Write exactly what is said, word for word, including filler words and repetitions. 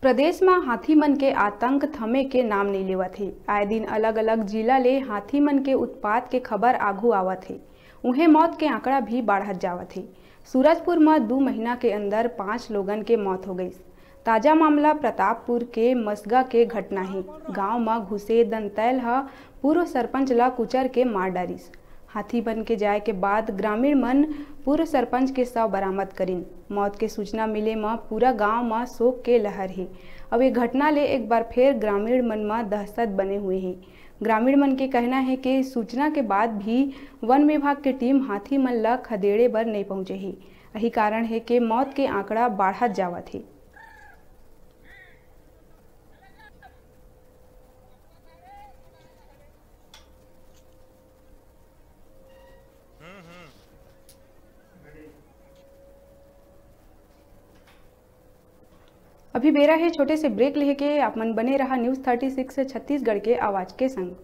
प्रदेश म हाथी मन के आतंक थमे के नाम नइ लेवत हे। आए दिन अलग-अलग जिला ले हाथी मन के उत्पात के खबर आघू आवत हे। उहें, मौत के आंकड़ा भी बाढ़त जावत हे। सूरजपुर म दू महीना के अंदर पांच लोगन के मौत हो गइस। ताजा मामला प्रतापपुर के मसगा के घटना हे। गांव म घुसे दंतैल ह पूर्व सरपंच ल कुचर के मार डारिस। हाथी मन के जाए के बाद ग्रामीण मन पूर्व सरपंच के शव बरामद करिन। मौत के सूचना मिले म पूरा गांव म शोक के लहर हे। अब ये घटना ले एक बार फेर ग्रामीण मन म दहशत बने हुए हे। ग्रामीण मन के कहना हे कि सूचना के बाद भी वन विभाग के टीम हाथी मन ल खदेड़े बर नइ पहुंचे हे। यही कारण हे कि मौत के आंकड़ा बाढ़त जावत हे। अभी बेरा हे छोटे से ब्रेक लेके, आप मन बने रहा न्यूज़ थर्टी सिक्स छत्तीसगढ़ के आवाज के संग।